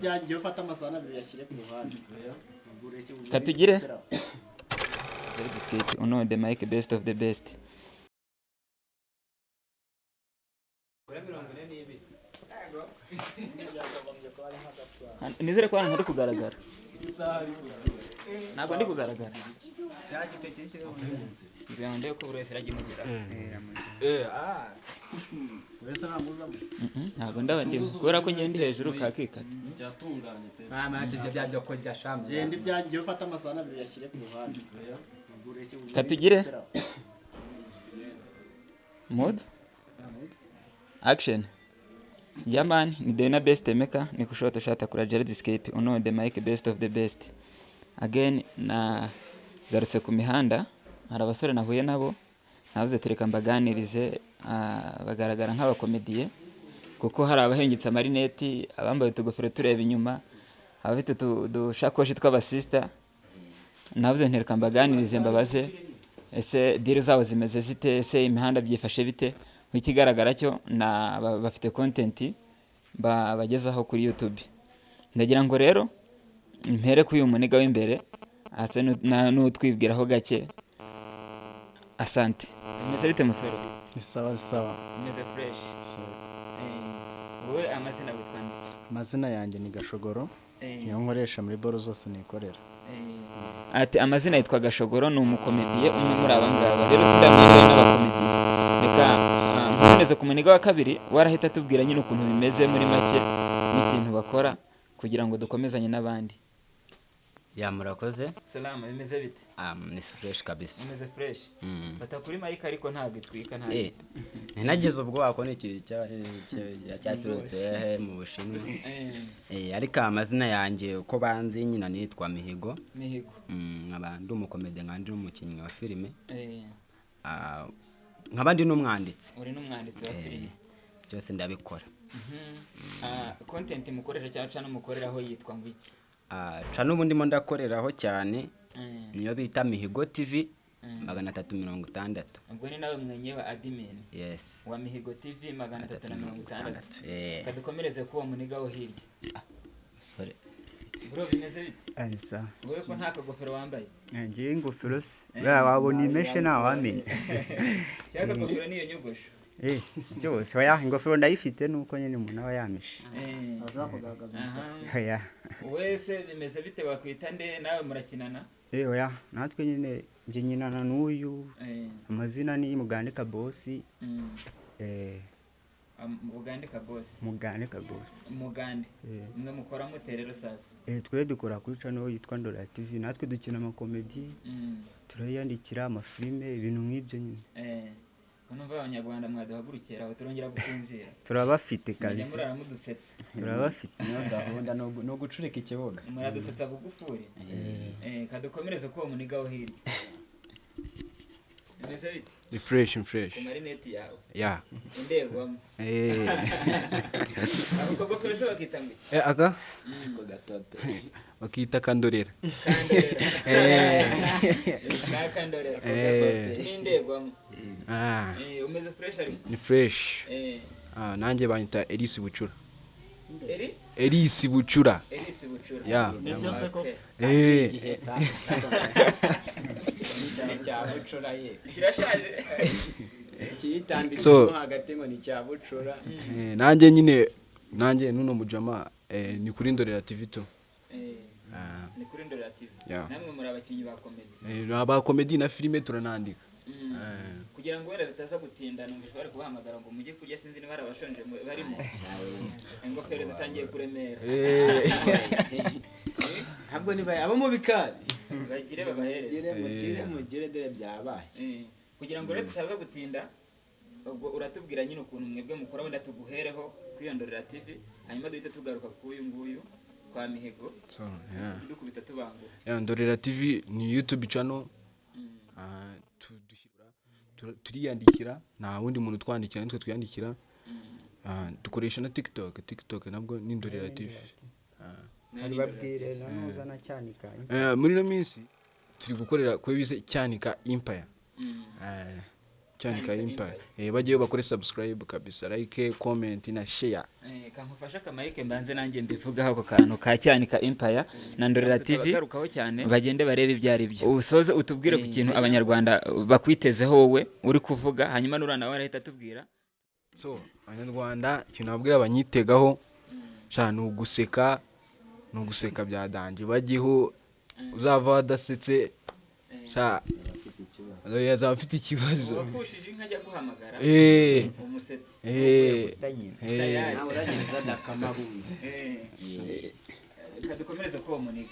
Ibyanjye ufate amasahani abiri uyashyire ku ruhande. Katugire Biscuit uno the mic best of the best. Nizere ko hano ntari kugaragara. Ntabwo ndi kugaragara. Kugira ngo ndebe ko buri wese arajya imugeraho. Wese ntabwo uzamo. Ntabwo ndaba ndimo kubera ko ngenda hejuru kakikata. Byatunganye pe. Genda ibyanjye ufate amasahani abiri uyashyire ku ruhande. Katugire mood action. Yaman ni Dena best maker ni kushoto shata kura Jared Escape uno the mic best of the best. Again na garutse ku mihanda, hari abasore nahuye nabo navuze tereka mbaganirize, bagaragara nk'abakomediye kuko hari abahengetse amarineti, abambaye utugofero tureba inyuma, abafite udushakoshi tw'abasista. Navuze ntereka mbaganirize mbabaze ese deal zabo zimeze zite, ese imihanda byifashe bite. Ikigaragara cyo na bafite content bagezaho kuri YouTube. Ndagira ngo rero mpere kuri uyu muniga w'imbere ase n'utwibwiraho gake. Asante. Bimeze bite musore? Ni sawa sawa. Bimeze fresh. Wowe amazina witwa nde? Amazina yanjye ni Gashogoro, niyo nkoresha muri boro zose nikorera. Ati amazina yitwa Gashogoro, ni umukomediye umwe muri aba ngaba. Rero sindamenyerewe n'abakomediye, reka nkomeze ku muniga wa kabiri warahita atubwira nyine ukuntu bimeze muri make n'ikintu bakora kugira ngo dukomezanye n'abandi. Ya, murakoze. Salama, bimeze bite? Ni fresh kabisa. Bimeze fresh. Fata kuri mic ariko ntabwo itwika nta. Ntinagize ubwoba ko ni ikintu cyaturutse hehe mu Bushinwa. Ariko amazina yanjye uko banzi nyina nitwa Mihigo. Mihigo. Nkaba ndi umukomedi, nkaba ndi n'umukinnyi wa filime. Nkaba ndi n'umwanditsi. Uri n'umwanditsi wa filime? Byose ndabikora. Content mukoresha cyangwa channel mukoreraho yitwa ngo iki? Ca n'ubu ndimo ndakoreraho cyane, niyo bita Mihigo TV 360. Ubwo ni nawe mwenyewe admin? Yes. Wa Mihigo TV 360. Eh. Kadukomereze kuwo muniga wo hirya. Sorry. Bro, bimeze bite? Ni sawa. Wowe ko nta kagofero wambaye? Ngewe ingofero se buriya wabona imeshe ntawamenya. Cyangwa akagofero niyo nyogosho? Byose oya, ingofero ndayifite nuko nyine umuntu aba yameshe. Aha. Oya. Wese bimeze bite, wakwita nde, nawe murakinana? Oya, natwe nyine njye nyinana n'uyu. Amazina ni Mugande Kabosi. Mugande Kabosi. Mugande Kabosi. Mugande. Mwe mukora mute rero sasa? Twe dukora kuri channel yitwa Ndora TV, natwe dukina amakomedi, turayandikira amafilime, ibintu nk'ibyo nyine. Ko numva abanyarwanda mwaduhagurukira aho turongera gusinzira. Turabafite Mujya kabisa. murara mudusetsa. Turabafite. Niyo gahunda ni ugucurika ikibuga. Muradusetsa bugufuri. Kadukomereze ko uwo muniga wo hirya. Bimeze bite? Ni fresh, ni fresh. Ku marineti yawe. Ya. Indebwamo. Ako kagofero se bakita ngo iki? Aka? Bakita kandorera. Nakandorera. N'indebwamo. Umeze fresh ariko? Ni fresh. Nanjye banyita Elisi Bucura. Eri? Elisi Bucura. Elisi Bucura. Ya. Nibyo se koko? Ni cya bucura ye. Kirashaje. Kiyitambika So- hagati ngo ni cya bucura. Nanjye nyine nanjye nuno mujama, ni kuri Ndorera TV tu. Ni kuri Ndorera TV. Ya. Namwe muri abakinnyi ba comedy? Aba comedy na filime turanandika. Kugira ngo wenda tutaza gutinda, numvise bari kubahamagara ngo mujye kurya, sinzi niba hari abashonje barimo. Ingofero zitangiye kuremera. Ntabwo niba abo mu bikari. Bagire babahereze. Mugire mugire mugire dore byabaye. Kugira ngo rero tutaza gutinda, ubwo uratubwira nyine ukuntu mwebwe mukora, wenda tuguhereho kuri Ndorera TV, hanyuma duhite tugaruka k'uyu nguyu kwa Mihigo. So, yeah. Dukubita tubangura. Ya, Ndorera TV ni YouTube channel. Turiyandikira, nta wundi muntu twandikira, nitwe twiyandikira. Dukoresha na TikTok, TikTok nabwo ni Ndorera TV. Babwire na nuzana Cyanika. Muri ino minsi turi gukorera kuri bise Cyanika Empire. Cyanika Empire. Bajyeyo bakore subscribe kabisa, like, comment na share. Kankufashe akamayike mbanze nanjye mbivugaho ako kantu ka Cyanika Empire na Ndorera TV cyane, bagende barebe ibyo ari byo. Usoze utubwire ku kintu abanyarwanda bakwitezeho wowe uri kuvuga, hanyuma nuriya nawe arahita atubwira. So abanyarwanda, ikintu nababwira banyitegaho sha ni uguseka, ni uguseka bya danger. Bajyeho, uzava adasetse sha yazaba afite ikibazo. Uwapfushije inka ajya guhamagara umusetsi. Nawe uragereza dakamabuye. Reka dukomereze ko uwo muniga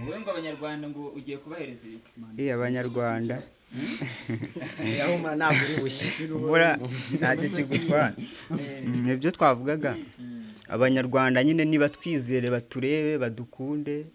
wowe ngo abanyarwanda ngo ugiye kubahereza ibiki? Abanyarwanda. Yahumura ntabwo uri bushye. Ubura ntacyo kigutwara. Ibyo twavugaga, abanyarwanda nyine niba twizere, baturebe, badukunde,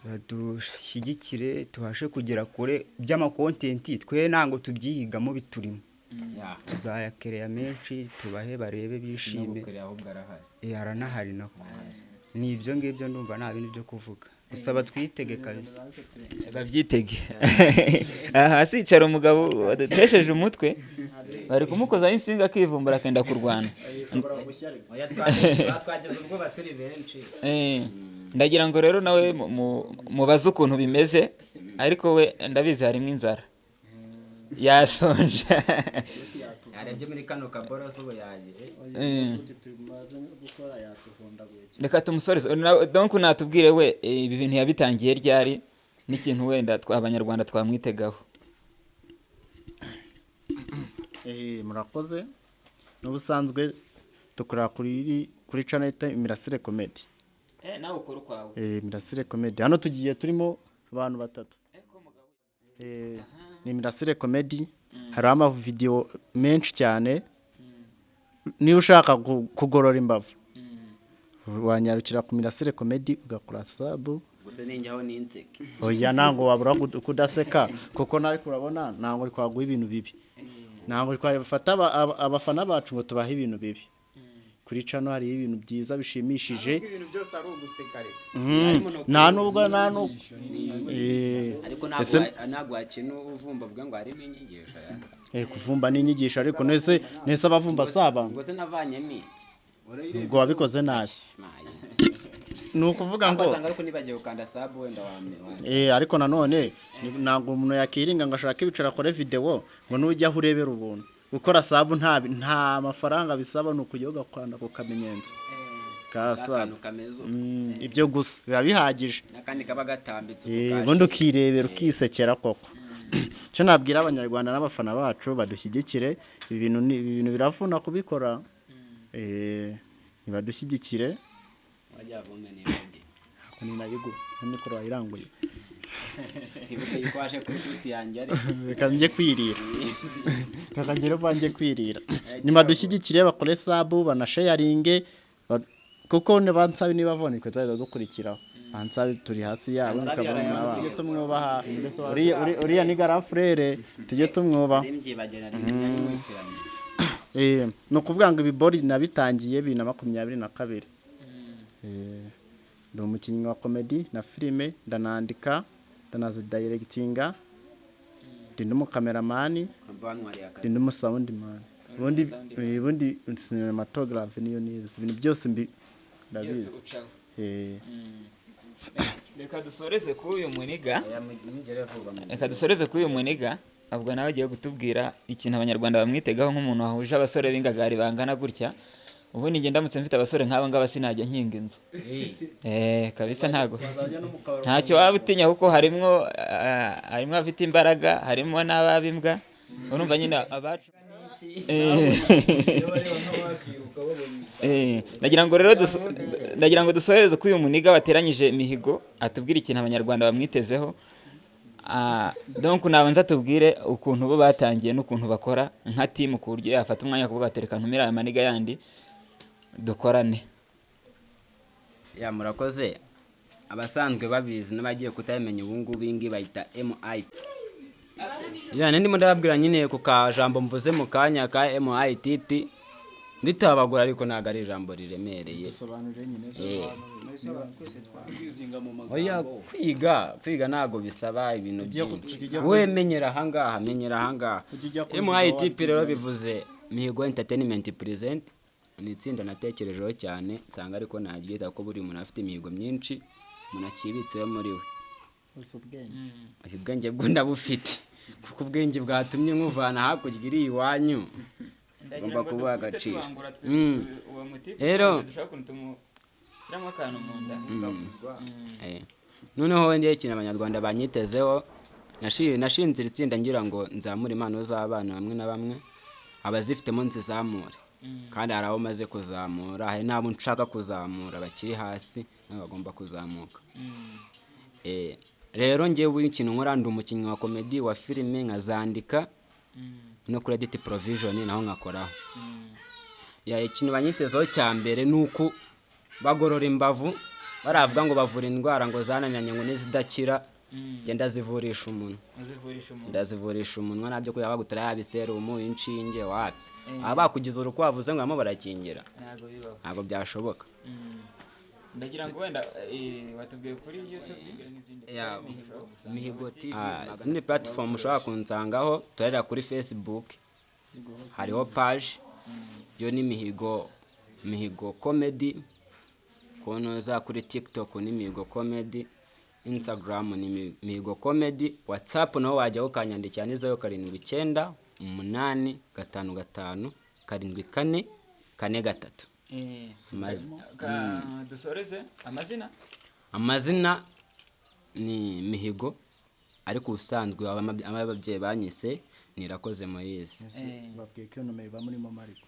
badushyigikire, tubashe kugera kure. By'amacontent twe ntabwo tubyihigamo, biturimo. Tuzayakereya menshi tubahe, barebe, bishime. Ahubwo arahari. Aranahari nako. Ni ibyo ngibyo, ndumva nta bindi byo kuvuga, gusa batwitege kabisa. Babyitege. Aha hasi hicara umugabo wadutesheje umutwe, bari kumukozaho insinga akivumbura akenda kurwana. Oya, twageze ubwoba turi benshi. Ndagira ngo rero nawe mubaze ukuntu bimeze, ariko we ndabizi harimo inzara, yasonje. Yarebye muri kano kaboroso ubu yagiye. Tumaze gukora yatuhondaguye. Reka tumusoreze. Donc natubwire we, ibi bintu yabitangiye ryari n'ikintu wenda abanyarwanda twamwitegaho. Murakoze. N'ubusanzwe dukorera kuri channel yitwa Imirasire Comedy. Nawe ukora ukwawe. Imirasire Comedy, hano tugiye turimo abantu batatu. Ni Imirasire Comedy, hariho amavidewo menshi cyane. Niba ushaka kugorora imbavu, wanyarukira ku Mirasire Comedy ugakora sub. Gusa ninjyaho n'inseke. Oya, ntabwo wabura kudaseka, kuko nawe kurabona ntabwo twaguha ibintu bibi, ntabwo twafata abafana bacu ngo tubahe ibintu bibi. Kuri channel hariho ibintu byiza bishimishije. Ibintu byose ari uguseka reka. Nta nubwo nta nubwo Ariko ntabwo wakina uvumba avuga ngo harimo inyigisho ya. Kuvumba ni inyigisho, ariko nese abavumba si abantu? Ubwo se navanyemo iki? Ubwo wabikoze nabi. Mayi. Ni ukuvuga ngo Wasanga ariko nibagiwe gukanda sub wenda wame. Ariko nanone ntabwo umuntu yakiringa ngo ashake ibicara akore videwo ngo nujya aho urebera ubuntu. Gukora sub nta mafaranga bisaba, ni ukujya ugakanda ku kamenyetso ka sub. Akantu kameze uko. Ibyo gusa biba bihagije. N'akandi kaba gatambitse. Ubundi ukirebera ukisekera koko. Icyo nabwira abanyarwanda n'abafana bacu, badushyigikire. Ibi bintu biravuna kubikora. Nibadushyigikire. Wajya vume n'ibindi. Ako ninabigura na mikoro wayiranguye. Ntibuke yuko waje kuri tuti yanjye ariko. Reka njye kwirira, reka ngere vuba njye kwirira. Nibadushyigikire, bakore sub, banasharinge, kuko bansabe niba babona twe tuzajya dukurikiraho. Bansabe turi hasi yabo, tukabona n'abandi. Tujye tumwubaha. Uriya ni grand frère, tujye tumwubaha. Nari mbyibagirana, nari mwitiranye. Ni ukuvuga ngo ibibori nabitangiye 2022. Ndi umukinnyi wa comedy na filime, ndanandika, ndanazidirectinga, ndi n'umukameramani, Kumva wantwariye akazi. ndi n'umusoundman. Ubundi cinematography niyo nize, ibintu byose ndabizi. Reka dusoreze kuri uyu muniga. Oya, mugere vuba. Reka dusoreze kuri uyu muniga. Ubwo nawe agiye kutubwira ikintu abanyarwanda bamwitegaho nk'umuntu wahuje abasore b'ingagari bangana gutya. Ubundi njye ndamutse mfite abasore nk'aba ngaba sinajya nkinga inzu. Kabisa ntago ntacyo waba utinya, kuko harimo abafite imbaraga, harimo n'ababimbwa. Urumva nyine abacu. Ndagira ngo dusoheze kuri uyu muniga wateranyije Mihigo, atubwire ikintu abanyarwanda bamwitezeho. Donc nabanza tubwire ukuntu bo batangiye n'ukuntu bakora nka team, ku buryo yafata umwanya kuvuga ati reka ntumire aya maniga yandi dukorane. Ya, murakoze. Abasanzwe babizi n'abagiye kutabimenya ubu ngubu, iyi ngiyi bayita MIT. Ya, ndimo ndababwira nyine ku kajambo mvuze mu kanya ka MITP. Nditabagura ariko ntabwo ari ijambo riremereye. Sobanurire nyine. Kwizinga mu magambo. Oya, kwiga ntabwo bisaba ibintu byinshi. Wowe menyera ahangaha, menyera ahangaha. Ujya ujya kubivuga. MITP rero bivuze Mihigo Entertainment Present. Ni itsinda natekerejeho cyane, nsanga ariko naryita ko buri muntu afite imihigo myinshi umuntu akibitseho muri we. Uzi ubwenge. Uyu bwenge bwo ndabufite, kuko ubwenge bwatumye nkuvana hakurya iri iwanyu, Ndagira ngomba ngo kubuha dukubite agaciro. tubangura uwo muti dushaka ukuntu tumushyiramo akantu mu nda. Noneho njyewe ikintu abanyarwanda banyitezeho, nashinze iri tsinda ngira ngo nzamure impano z'abana bamwe na bamwe, abazifitemo nzizamure, kandi hari abo maze kuzamura, hari n'abo nshaka kuzamura bakiri hasi nabo bagomba kuzamuka. Rero njyewe ikintu nkora, ndi umukinnyi wa comedy, wa filime, nkazandika no kuri edit provision naho nkakoraho. Ya, ikintu banyitezeho cya mbere ni uko bagorora imbavu. Baravuga ngo bavura indwara ngo zananiranye, ngo n'izidakira, njye ndazivurisha umunwa. Uzivurisha umuntu. Ndazivurisha umunwa, nabyo kuba bagutera yaba iserumu, inshinge, wapi. Aba bakugize urukwavu se ngo barimo barakingira? Ntabwo bibaho. Ntabwo byashoboka. Ndagira ngo wenda watubwiye kuri YouTube n'izindi. Ya, ushobora gusanga. Mihigo TV. Izindi platform ushobora kunsangaho, turarira kuri Facebook, hariho page yo ni Mihigo Comedy. Kunoza kuri TikTok ni Mihigo Comedy, Instagram ni Mihigo Comedy, WhatsApp naho wajyaho ukanyandikira ni 0798557443. Dusoreze amazina. Amazina ni Mihigo, ariko ubusanzwe ababyeyi banyise ni Irakoze Moise. Babwiye ko iyo nomero iba muri momo ariko.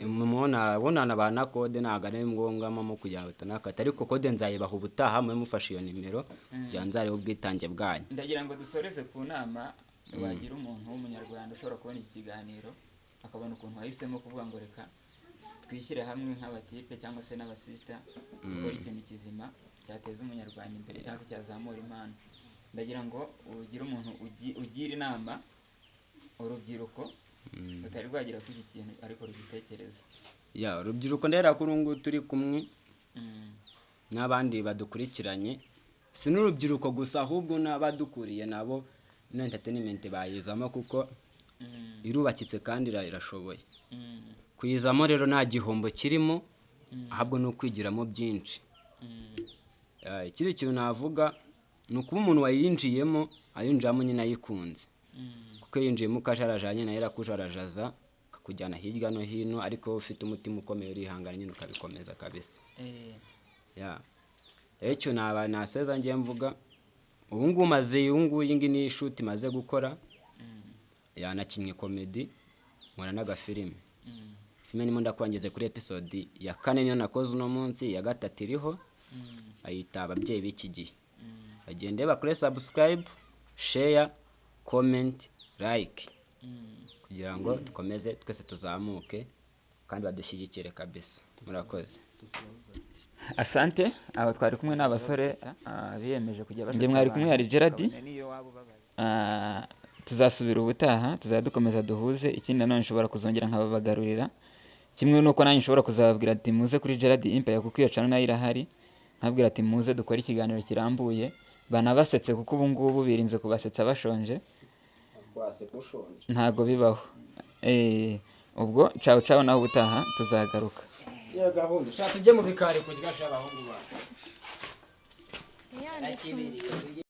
Mubona bonana ba na kode, ntabwo ari ngombwa momo kugira ngo utanakata, ariko kode nzayibaha ubutaha, mube mufashe iyo nimero kugira ngo nzarebe ubwitange bwanyu. Ndagira ngo dusoreze ku nama wagira umuntu w'umunyarwanda ushobora kubona iki kiganiro, akabona ukuntu wahisemo kuvuga ngo reka twishyire hamwe nk'abatipe cyangwa se n'abasisita, dukore ikintu kizima cyateza umunyarwanda imbere cyangwa se cyazamura impano. Ndagira ngo ugire umuntu ugira inama urubyiruko rutari rwagera kuri iki kintu ariko rugitekereza. Ya, urubyiruko ndera kuri ubu ngubu turi kumwe n'abandi badukurikiranye, si n'urubyiruko gusa ahubwo n'abadukuriye nabo ino entertainment bayizamo, kuko irubakitse kandi irashoboye. Kuyizamo rero nta gihombo kirimo, ahubwo ni ukwigiramo byinshi. Ikindi kintu navuga ni ukuba umuntu wayinjiyemo ayinjiramo nyine ayikunze, kuko iyo yinjiyemo ukajarajaza nyine nayo irakujarajaza ikakujyana hirya no hino, ariko wowe ufite umutima ukomeye urihangana nyine ukabikomeza kabisa. Ya, rero icyo naba naseza ngiye mvuga ubu ngubu, maze ubu ngubu iyi ngiyi ni ishuti maze gukora, yanakinnye comedy, nkora n'agafilime. Filime ndimo ndakurangiza kuri episode ya 4, niyo nakoze uno munsi, iya 3 iriho, bayita Ababyeyi b'iki gihe. Bagende bakore subscribe, share, comment, like, kugira ngo dukomeze twese tuzamuke kandi badushyigikire kabisa. Murakoze. Asante. Aba twari kumwe n'abasore biyemeje kujya basetsa. Mwari kumwe hari Gerard. Tuzasubira ubutaha, tuzajya dukomeza duhuze. Ikindi nanone nshobora kuzongera nkababagarurira, kimwe nuko nanjye nshobora kuzababwira ati muze kuri Gerard Empire, kuko iyo channel nayo irahari, nkabwira ati muze dukore ikiganiro kirambuye banabasetse, kuko ubu ngubu birinze kubasetsa bashonje, ntago bibaho. Ubwo ciao ciao, naho ubutaha tuzagaruka. Iyo gahunda shaka tujye mu bikari kurya sha abahungu bawe. Yanditse.